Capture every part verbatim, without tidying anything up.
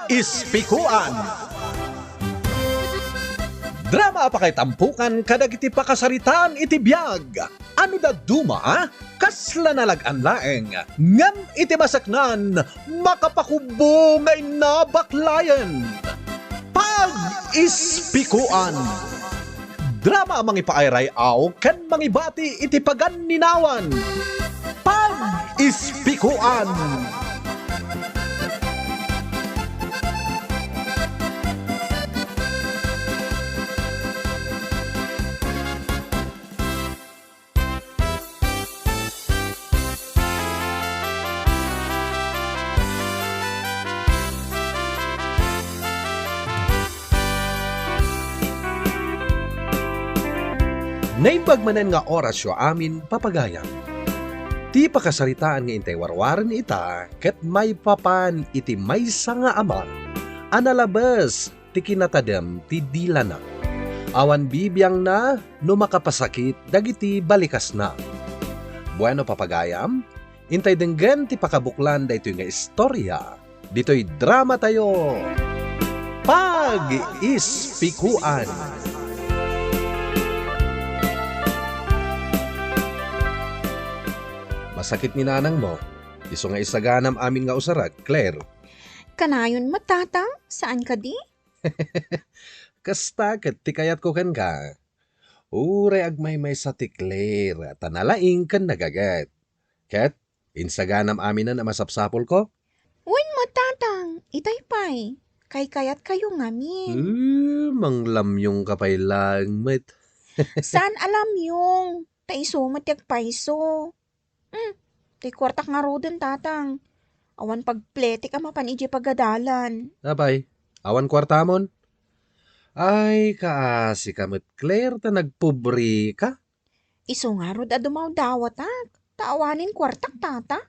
Ispikuan. Drama a pakaitampokan kadagiti pakasaritaan iti biag. Ano dadduma, kasla nalag-an laeng, ngem iti maseknan, makapakubbo nga inna baklayen. Pag-ispikuan. Drama a mangipaayray-aw ken mangibati iti paganninawan. Pag-ispikuan. Naimbag manen nga orasyo amin, papagayam. Ti pakasaritaan nga intay warwaren ita ket maipapan iti maysa nga ama a nalabes ti kinatadem ti dilana. Awan bibiangna no makapasakit dagiti balikasna. Bueno, papagayam, intay denggen ti pakabuklan daytoy nga istorya ditoy dramatayo, Pag-ispikuan. Masakit ni nanangmo, isu nga isaganam amin nga usarag, Claire. Kanayon met, Tatang, saan kadi? Kasta ket ti kayatko kenka. Uray agmaymaysa ti Claire, ta nalaing ken nagaget. Ket, insaganam aminen a masapsapulko? Wen met, Tatang, itay pay. Kaykayatkayo ngamin. Eh, manglamyongka pay laeng met. Saan a lamyong? Ta isu met ti agpayso. Hmm, ti kuartak ngaruden, Tatang. Awan pagpletik a mapan idiay pagadalan. Apay, awan kuartamon? Ay, kaasika met, Claire, ta nagpobreka. Isu ngarud a dumawdawatak, ta awanen kuartak, Tatang.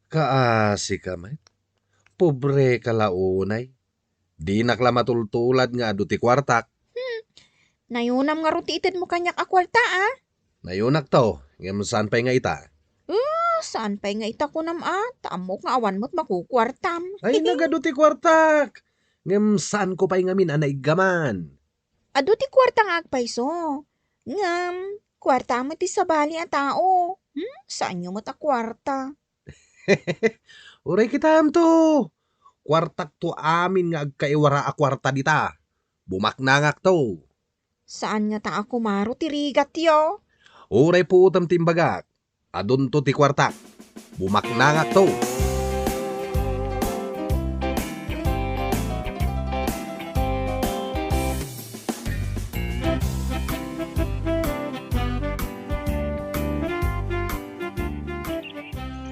Kaasika met. Pobreka la unay. Dinak la matultulad nga adu ti kuartak. Hmm. Nayonam ngarud ti itedmo kaniak a kuarta, a? Nayonakto, ngem saan pay nga ita? Eh, saan pay nga ita kunam, a? Ta ammok nga awan met makukuartam. Ay, nagadu ti kuartak. Ngem saanko pay ngamin a naiggaman. Adu ti kuarta nga agpayso. Ngem, kuarta met ti sabali a tao. Hmm? Saanyo met a kuarta. Uray kitaemto. Kuartakto amin nga agkaiwara a kuarta dita. Bumaknangakto. Saan ngata a kumaro ti rigatyo? Uray puotem ti imbagak. Adunto ti kuartak. Bumaknangakto.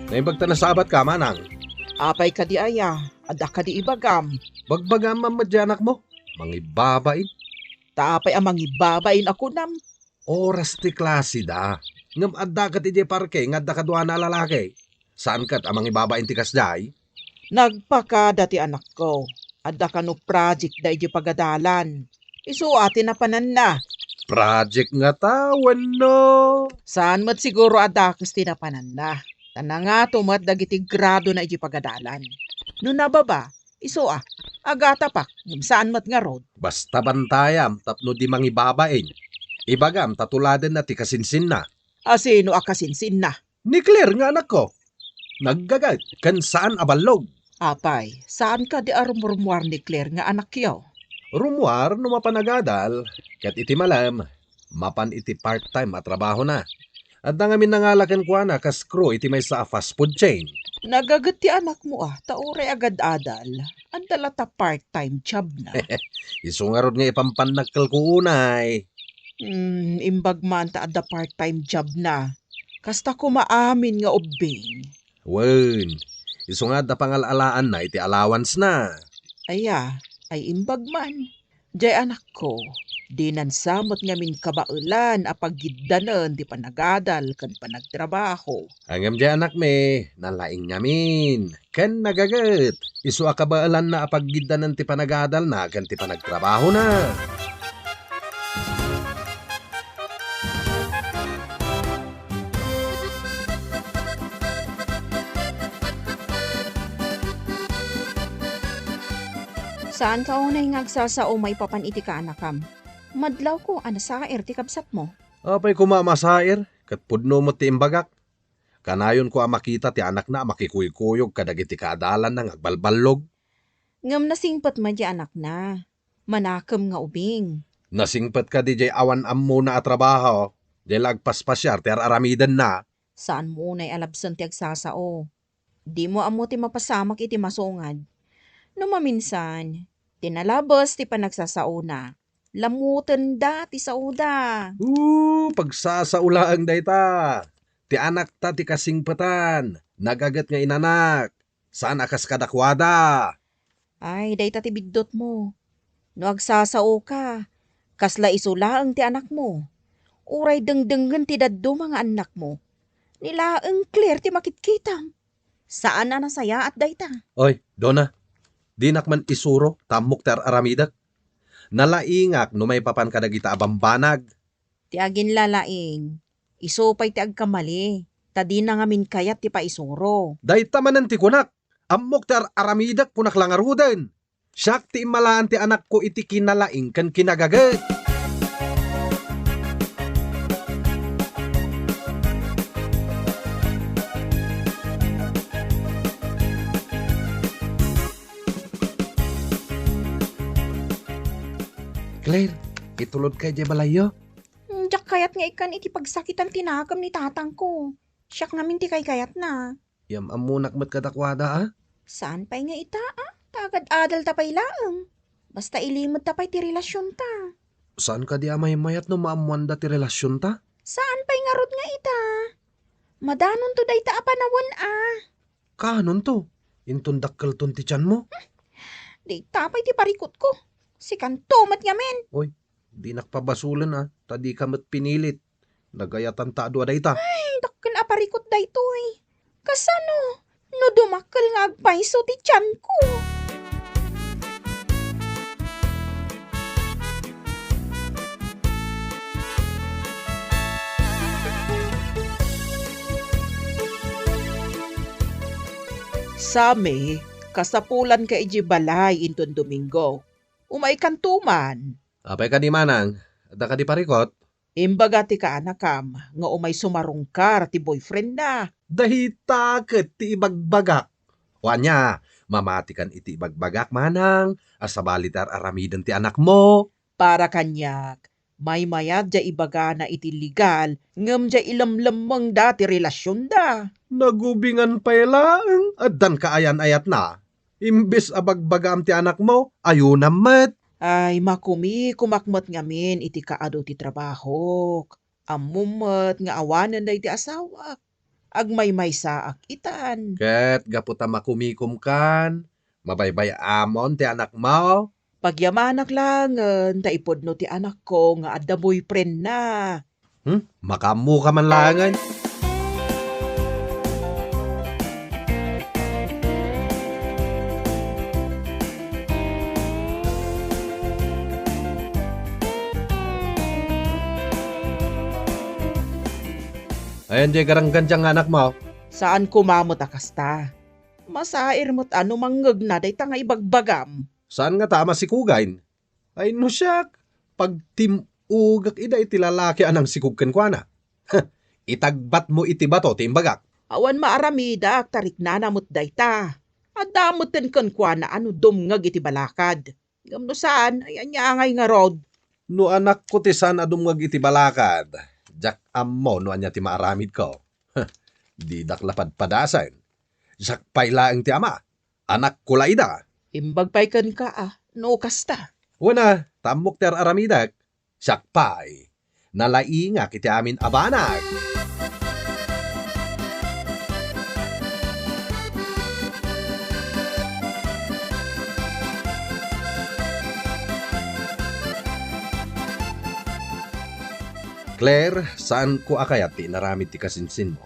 Naimbag ta nasabatka, manang. Apay kadi aya? Adda kadi ibagam? Bagbagam met diay anakmo. Mangibabain. Ta apay a mangibabain a kunam? Oras ti klaseda. Ngem adda ket idiay parke nga adda kaduana a lalaki. Saan ket a mangibabain ti kasdiay? Nagpakada ti anakko. Adda kano project da idiay pagadalan. Isu a ti napananna. Project ngata wenno? Saan met siguro a dakes ti napananna. Ta nangato met dagiti gradona idiay pagadalan. No nababa, isu a, agatapak, ngem saan met ngarud. Basta bantayam tapno di mangibabain. Ibagam ta tuladenna ti kasinsinna. A sino a kasinsinna? Ni Claire nga anakko. Naggaget ken saan a ballog. Apay, saan kadi a rumurmuar ni Claire nga anakyo? Rummuar no mapan agadal, ket iti malem, mapan iti part-time a trabahona. Adda ngamin nangala kenkuana kas crew iti maysa a fast food chain. Nagaget ti anakmo a, ta uray agad-adal. Adda latta part-time jobna. Isu ngarud nga ipampannakkelko unay. Hmm, imbag man ta adda part-time jobna. Kasta koma amin nga ubbing. Wen, isu nga adda pangal-alaanna iti allowance-na. Aya, ay imbag man. Jay anakko, dinan sa met ngamin kabaelan a paggiddanen ti panagadal ken panagtrabaho. Ngem jay anakmi, nalaing ngamin, ken nagaget. Isu a kabaelanna a paggiddanen ti panagadalna ken ti panagtrabahona. Saanka unay nga agsasao maipapan iti kaanakam? Madlawko a nasair ti kabsatmo. Apay koma a masair, ket pudno met ti imbagak. Kanayonko a makita ti anakna a makikuykuyog kadagiti kaadalanna nga agbalballog. Ngem nasingpet met diay anakna. Manakem nga ubing. Nasingpet kadi diay awan ammona a trabaho, diay la agpaspasiar ti ar-aramidenna? Saanmo unay a labsen ti agsasao. Dimo ammo ti mapasamak iti masungad. No maminsan, ti nalabes ti panagsasaona, lammutenda ti saoda. Oo, pagsasao laeng dayta. Ti anakta ti kasingpetan, nagaget nga inanak. Saan a kas kadakuada. Ay, dayta ti biddutmo. No agsasaoka, kasla isu laeng ti anakmo. Uray dengdengen ti dadduma nga annakmo. Ni laeng Claire ti makitkitam. Saan a nasayaat dayta. Oy, Donna, dinak man isuro ta ammok ti ar-aramidek. Nalaingak no maipapan kadagita a bambanag. Ti aginlalaing, isu pay ti agkamali, ta dina ngamin kayat ti paisuro. Dayta manen ti kunak, ammok ti ar-aramidek kunak la ngaruden. Siak ti immalaan ti anakko iti kinalaing ken kinagaget. Claire, itulodka idiay balayyo? Hmm, diak kayat nga ikkan iti pagsakitan ti nakem ni tatangko. Siak ngamin ti kaykayatna. Yam-ammonak met kadakuada, a? Saan pay nga ita, a? Ta agad-adalta pay laeng. Basta ilimedta pay ti relasionta. Saan kadi a maymayat no maammoanda ti relasionta? Saan pay ngarud nga ita? Madanonto dayta a panawen, a. Kaanonto? Inton dakkelton ti tianmo? Dayta pay ti parikutko. Sikanto met ngamin. Oy, dinak pabasolen, a, ta dika met pinilit. Nagayatan ta adu a dayta. Ay, dakkel a parikut daytoy. Kasano? No dumakkel nga agpayso ti tianko. Sammy, kasapulanka idiay balay inton Domingo. Umaykanto man. Apay kadi manang, adda kadi parikot? Imbaga ti kaanakam nga umay sumarungkar ti boyfriendna. Dayta ket ti ibagbagak. O ania, mamatikan iti ibagbagak, manang, a sabali ti ar-aramiden ti anakmo. Para kaniak, maymayat diay ibagana iti legal ngem diay ilemlemmengda ti relasionda. Nagubingan pay laeng, addan kaayan-ayatna. Imbes a bagbagaam ti anakmo, ayonam met. Ay, makumikomak met ngamin iti kaadu ti trabahok. Ammom met nga awanen daydi asawak. Agmaymaysaak itan. Ket gapu ta makumikomkan, mabaybay-amon ti anakmo? Pagyamanak laengen ta ipudno ti anakko nga adda boyfriendna. Hmm? Makaammoka man laengen. Ayan, diay garanggan diay nga anakmo? Saan koma met a kasta. Masair met a no mangngegna dayta nga ibagbagam. Saan ngata a masikugayn? Ay no siak, pagtim-ugak ida iti lalaki a nangsikog kenkuana. Itagbatmo iti bato ti imbagak. Awan maaramidak ta riknana met dayta. Adda metten kenkuana a no dumngeg iti balakad. Ngem no saan, ay ania ngay ngarud? No anakko ti saan a dumngeg iti balakad, diak ammo no ania ti maaramidko. Didak la padpadasen. Siak pay laeng ti ama. Anakko la ida. Imbag pay kenka a, no kasta. Wen a, ta ammok ti ar-aramidek. Siak pay. Nalaingak iti amin a banag. Claire, saanko a kayat ti inaramid ti kasinsinmo.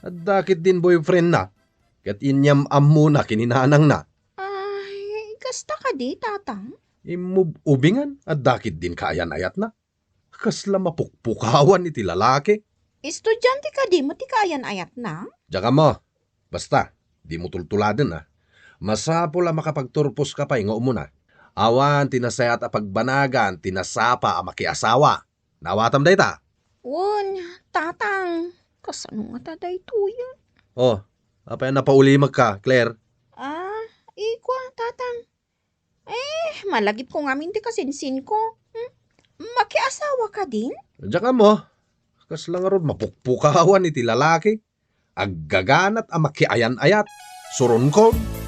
Adda ketdin boyfriendna, ket inyam-ammona ken ni nanangna. Ay, kasta kadi, Tatang? Immub-ubingan, adda ketdin kaayan-ayatna. Kasla mapukpukawan iti lalaki. Estudiante kadi met ti kaayan-ayatna? Diak ammo. Basta, dimo tultuladen, a. Masapul a makapagturposka pay nga umuna. Awan ti nasayaat a pagbanagan ti nasapa a makiasawa. Naawatam dayta? Wen, Tatang. Kasano ngata daytoy? Oh, apay a napaulimekka, Claire? Ah, ikua, Tatang. Eh, malagipko ngamin ti kasinsinko. Hmm? Makiasawa kadin? Diak ammo. Kasla ngarud mapukpukawan iti lalaki. Aggaganat a makiayan-ayat. Suronkon.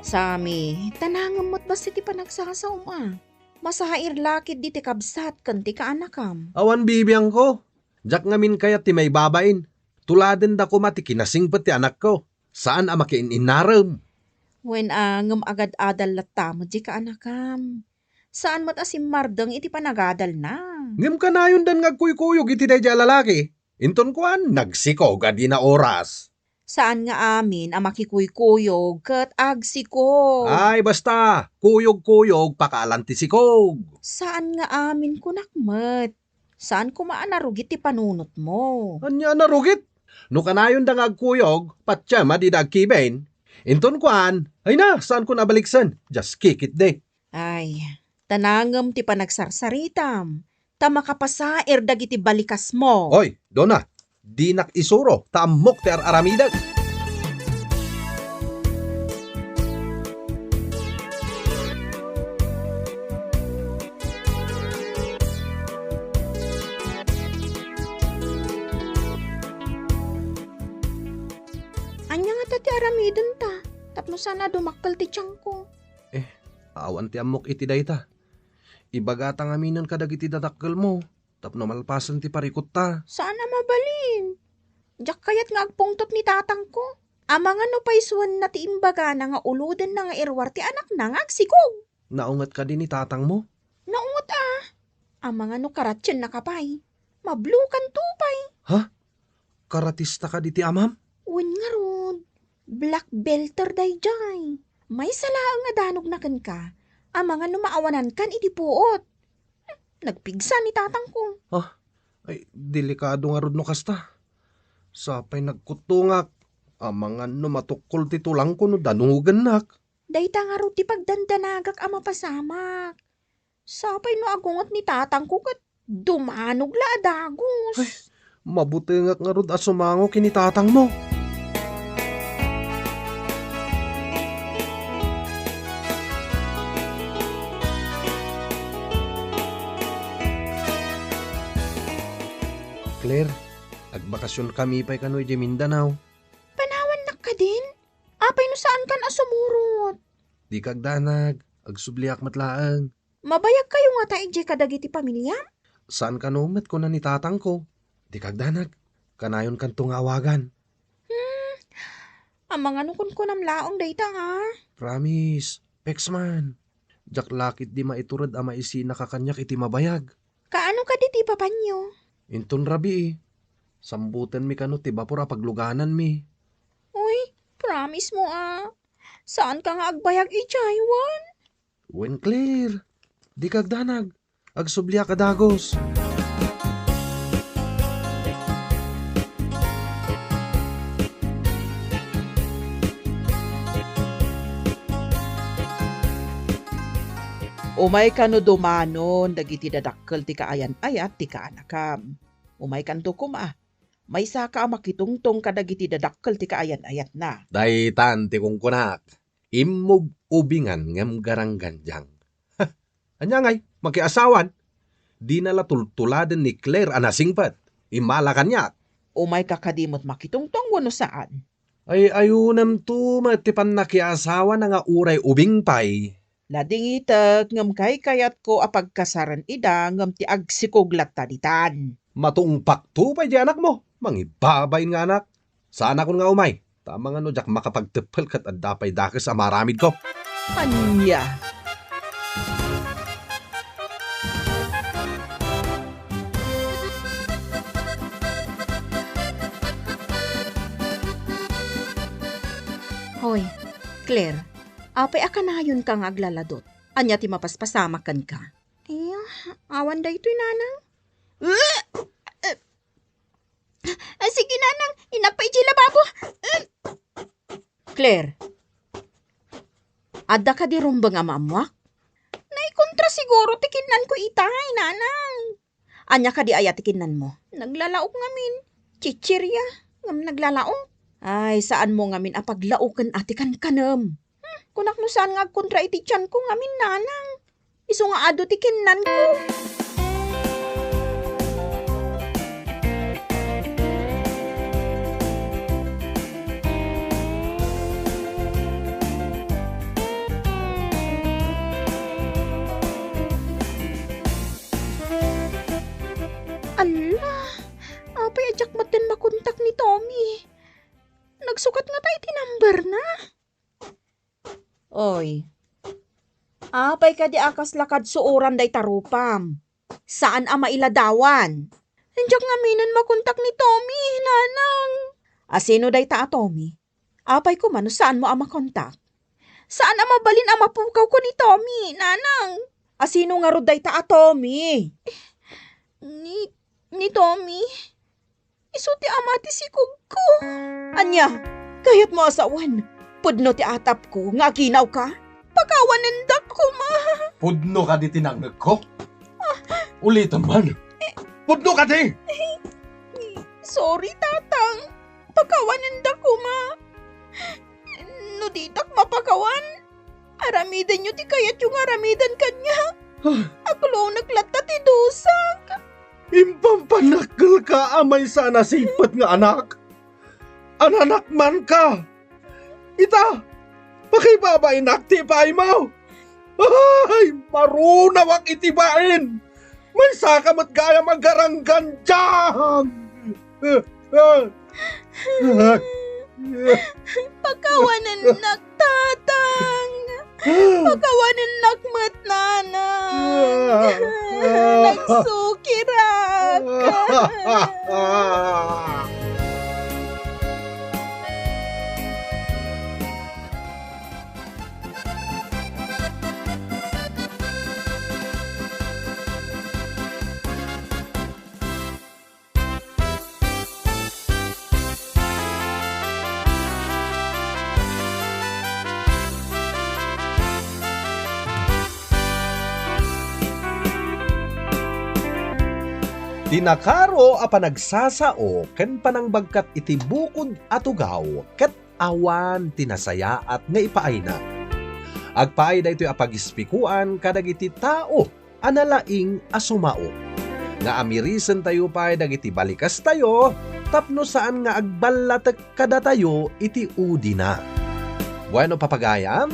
Sami, tanangem met bassit ti panagsasaom a. Masair la ketdi ti kabsat ken ti kaanakam. Awan bibiangko. Diak ngamin kayat ti maibabain. Tuladenda koma ti kinasingpet ti anakko. Saan a makiin-innarem. Wen a, ngem agad-adal latta met diay kaanakam. Saan met a simmardeng iti panagadalna. Ngem kanayondan nga agkuykuyog iti daydiay a lalaki. Inton kuan, nagsikog a dina oras. Saan nga amin a makikuykuyog ket agsikog. Ay, basta, kuyog-kuyog, pakaalan ti sikog. Saan nga amin, kunak met. Saan koma a narugit ti panunotmo. Ania a narugit? No kanayonda nga agkuyog, patiem a dida agkiben. Inton kuan, ay na, saankon a baliksen. Just kick it, de. Ay, tanangem ti panagsarsaritam, ta makapasair dagiti balikasmo. Oy, Dona, dinak isuro, ta ammok ti ar-aramidek. Ania ngata ti aramidenta tapno saan a dumakkel ti tiangko? Eh, awan ti ammok iti dayta. Ibagata ngaminen kadagiti dadakkelmo tapno malpasen ti parikutta. Saan a mabalin. Diak kayat nga agpungtot ni tatangko. Amangan no paysuenna ti imbagana nga ulodenna nga iruar ti anakna nga agsikog. Naunget kadi ni tatangmo? Naunget a. Amangan no karatiennaka pay. Mablokanto pay. Ha? Karatista kadi ti amam? Wen ngarud, black belter daydiay. Maysa laeng a danogna kenka, amangan no maawanankan idi puot. Hmm, nagpigsa ni tatangko. Ah, ay, delikado ngarud no kasta. Sapay nagkuttongak, amangan no matukkol ti tulangko no danogennak. Dayta ngarud ti pagdandanagak a mapasamak. Sapay no agunget ni tatangko ket dumanog la a dagus. Ay, mabutengak ngarud a sumango ken ni tatangmo. Claire, agbakasionkami pay kano idiay Mindanao. Panawannak kadin? Apay no saankan a sumurot? Dika agdanag, agsubliak met laeng. Mabayagkayo ngata idiay kadagiti pamiliam? Saan kano met kuna ni tatangko. Dika agdanag, kanayonkanto nga awagan. Hmm, amangan no kunkunam laeng dayta a. Promise, Pexman. Diak la ketdi maitured a maisinaka kaniak iti mabayag. Kaano kadi ti ipapanyo? Inton rabii, sambutenmi kano ti bapor a paglugananmi. Uy, promise mo a. Saanka nga agbayag idiay, wen? Wen, Claire, dika agdanag. Agsubliak a dagus. Umay kano dumanon dagiti dadakkel ti kaayan-ayat ti kaanakam. Umaykanto koma, maysaka a makitungtong kadagiti dadakkel ti kaayan-ayatna. Daytan ti kunkunak. Immug-ubingan ngem garanggandiang. Ania ngay, makiasawan? Dina la tultuladen ni Claire a nasingpet. Immala kaniak. Umayka kadi met makitungtong wenno saan? Ay, ayunemto met ti pannakiasawana nga uray ubing pay. Nadingitek ngem kaykayatko a pagkasaren ida ngem ti agsikog latta ditan. Matungpakto pay di anakmo, mangibabain nga anak. Saanakon nga umay, ta amangan no diak makapagteppel ket adda pay dakes a maaramidko. Ania? Hoy, Claire, apay a kanayonka nga aglaladot? Ania ti mapaspasamak kenka? Awan daytoy, nanang. Ah, sige, nanang. Innak pay idiay lababo. Claire, adda kadi rumbeng a maammoak? Naikontra siguro ti kinnanko itay, nanang. Ania kadi aya ti kinnanmo? Naglalaok ngamin. Chichirya, ngem naglalaok. Ay, saanmo ngamin a paglaoken a ti kankanem. Hmm, kunak no saan nga agkontra iti tianko ngamin, nanang. Isu nga adu ti kinnanko. Alla, apay a diak metten makontak ni Tommy? Nagsukat ngata iti number na. Oy, apay kadi a kasla kadsuoran dayta rupam? Saan a mailadawan. Diak ngaminen makontak ni Tommy, nanang. A sino dayta a Tommy? Apay koma no saanmo a makontak? Saan a mabalin a mapukawko ni Tommy, nanang. A sino ngarud dayta a Tommy? Ni, ni Tommy? Isu ti ama ti sikogko. Ania? Kayatmo a sawen? Pudno ti atapko nga aginawka? Pakawanendak koma. Pudno kadi ti nangngegko? Ulitem man. Pudno kadi! Sorry, Tatang. Pakawanendak koma. No ditak mapakawan, aramidenyo ti kayatyo nga aramiden kaniak. Ah. Aklonek latta ti dusak. Impampannakkelka a maysa a nasingpet nga anak. Ananakmanka. Ita, pakibabainak ti ibaimo. Ay, marunawak iti bain. Maysaka met gayam a garanggandiag. Pakawanennak, Tatang. Pakawanennak met, Nanang. Nagsukirak. Ti nakaro a panagsasao ken panangbagkat iti bukod a tugaw ket awan ti nasayaat nga ipaayna. Agpaay daytoy a pagispikoan kadagiti tao a nalaing a sumao, nga amirisentayo pay dagiti balikastayo tapno saan nga agballatek kadatayo iti udina. Bueno, papagayam,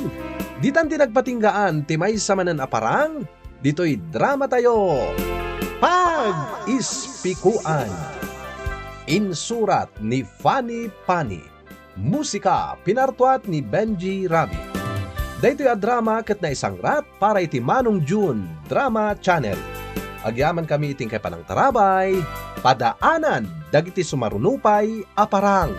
ditan ti nagpatinggaan ti maysa manen a parang ditoy dramatayo, Pag-Ispikoan. Insurat ni Fanny Pani. Musika, pinartuat ni Benji Rabi. Daytoy a drama ket naisangrat para iti Manong June Drama Channel. Agyamankami iti inkay panangtarabay, padaanan dagiti sumaruno pay a parang.